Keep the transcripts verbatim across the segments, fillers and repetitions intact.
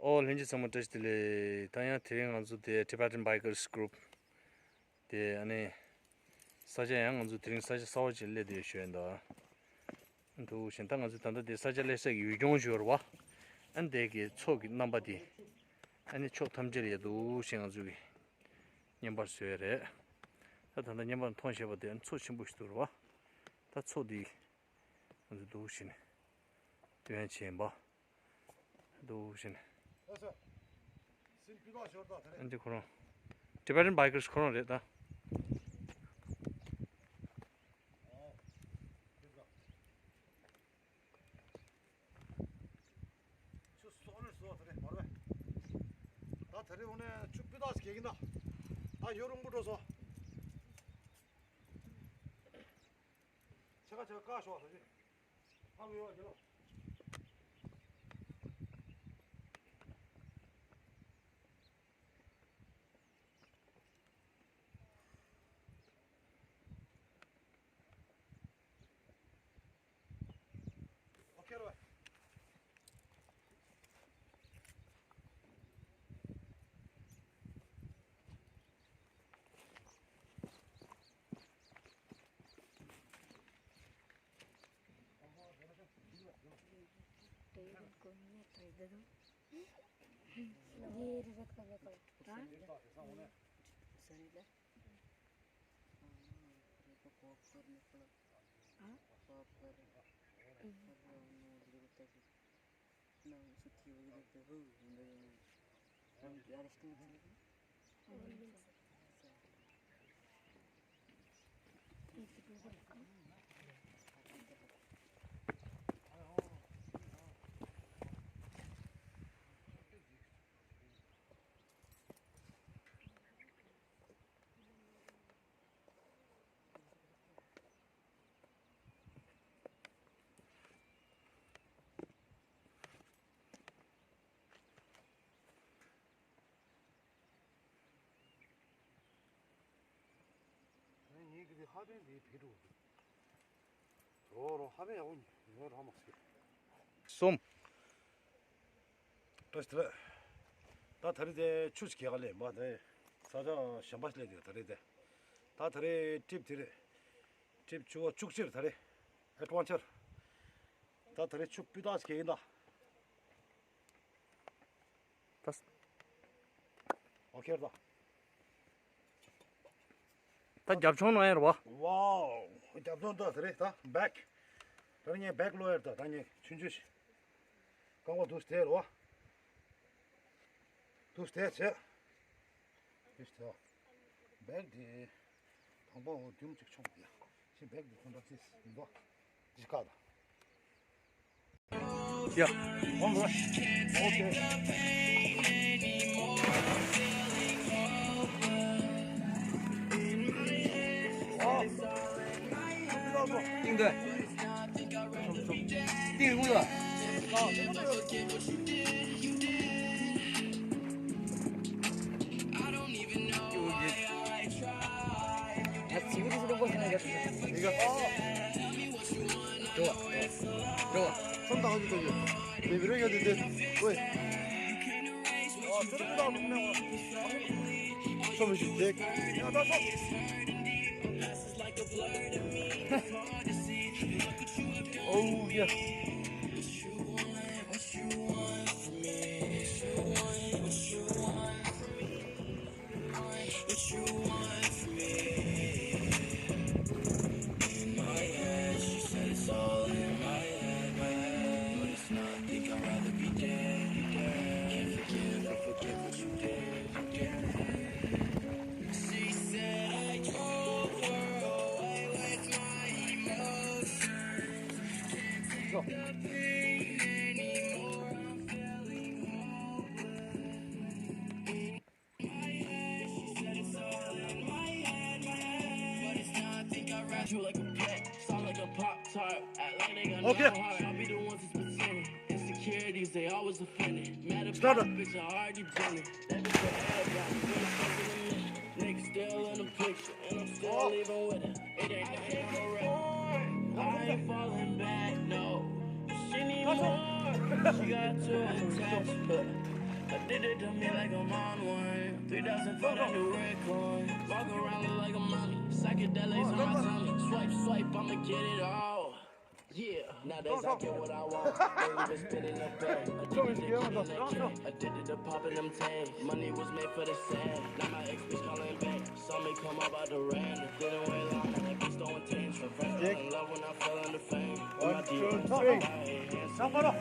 ཨོ་ལྷན་རྒྱས་ཚང་མ་བཀྲ་ཤིས་བདེ་ལེགས། ད་ཡང་དེ་རིང་ང་ཚོ་དེ་Tibetan Bikers Group དེ་ཨ་ནི་ས་ཆ་ཡང་ང་ཚོ་དེ་རིང་ས་ཆ་གསར་པ་ཅིག་སླེབས་བསྡད་ཡོད་ཤོད་ཡིན་ད། འདུག་བཞིན་ད་ང་ཚོ་ད་ལྟ་དེ་ས་ཆ་སླེབས་ས་གི་ཡུལ་ལྗོངས་ཞུ་བར་བ། ཨ་ནི་དེ་གི་མཚོ་གི་རྣམ་པ་དེ་ཨ་ནི་ཕྱོགས་ཐམས་ཅད་ལ་ཡ་འདུག་བཞིན་ང་ཚོ་གི་བརྙན་པར་བཟོས་ཡོད་རེད། ད་ད་ལྟ་བརྙན་པར་མཐོང་བཞིན་པ་དེ་ཨ་ནི་མཚོ་ཆེན་པོ་ཞིག་འདུག་རེད་བ། ད་མཚོ་དེ་ང་ཚོ་འདུག་བཞིན་སྟོན་བྱེད་ཡིན་པ། འདུག་བཞིན། ཨ་ཙི། སིམ་སྤུས་དག་ཞོར་དང་དེ་རེད། ཨ་འདི་ཁོ་རང་Tibetan Bikers ཁོ་རང་རེད་ད། ཨོ། སྤུས་དག་ཆུ་སོག་རེད་སོག་དེ་རེད་མ་རེད། ད་དེ་རེད་འོ་ནས་ཆུ་སྤུས་དག་ཞིག་གེག་ཡིན་ད། ད་ཡོད་རུང་པོ་འགྲོ་སོ། ཆེ་ཁ་ཆེ་ཁ་བཀག་ཤོག་ཟེར་གྱི། ཨ་མི་ཡོང་གི་ལོ། ཨོ་ཁེ་རོ། ངའི་གི་དེ་ཧ་པན་དེ་བེད་འགྲོ་གི་འདུག་རོ་རོ་ཧ་པན་ཡག་པོ་ཉོས་རག་མ་སོང་། གསུམ། བཀྲ་ཤིས་བདེ་ལེགས། ད་ད་རེས་དེ་ཆུ་ཞིག་གས་ག་ལས་མ་དེ་ས་ཆ་གཞན་པ་ཞིག་སླེབས་དེ་ད་རེས་དེ། ད་ད་རེས་ཊིབ་དེ་རེད། ཊིབ་བཅུ་བ་བཅུ་གཅིག་ད་རེད། ཨེ་ཌི་ཝེན་ཅར། ད་ད་རེས་ཆུ་སྤུས་དག་ཞིག་གས་ཡིན་ད། ད། ཨོ་ཁེ་རེད་ད། ད་རྒྱབ་ལྗོངས་ནང་ཡར་བ། ཝའོ། རྒྱབ་ལྗོངས་ད་དེ་རེད་ད་བེག་ད་ངས་བེག་ལོ་ཡར་ད་ད་ངས་ཆུང་ཆུང་ཞིག་རྐང་པ་འདུག་སྟེར་བ། འདུག་སྟེར་བྱས། འདུག་སྟེར་བ། བེག་དེ། དང་པོ་འོ་རྒྱུམ་གཅིག་ཆོག་ཡ། ཞེས་བེག་དེ་ཚོ་འདྲ་ཅིག་ཡིན་པ། ཇི་ཀ་ད། Yeah. All right. Okay. ཏིང་ཏུ། ཏིང་ཧུ་ལ། ད་ཚིག་འདི་ཚོ་ལོག་པ་སོང་ཡ། འགྲོ་བ། འགྲོ་བ། སོམ་ད་ཧ་ཅི་ད་ཡོད། མེ་བི་རོ་ཡོད་དེ་དེ། ཝེ། སོམ་ཞིག་དེ། ཨོ་ཡ། Okay. Start. Addicted to me like I'm on one. Three thousand for the new red coin. Walk around look like a mummy. Psychedelics on my tummy. Swipe, swipe, I'ma get it all. Yeah, nowadays I get what I want. Ain't even spinning the bag. Addicted to kicking that can. Addicted to popping them tags. Money was made for the sad. Now my ex bitch calling back. Saw me come up out the rain. Didn't wait long. That bitch throwing tens. Fell in love when I fell under fame. One, two, three. Jump on up.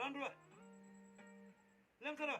འགྲོ་འགྲོ། ལེམ་ཚར།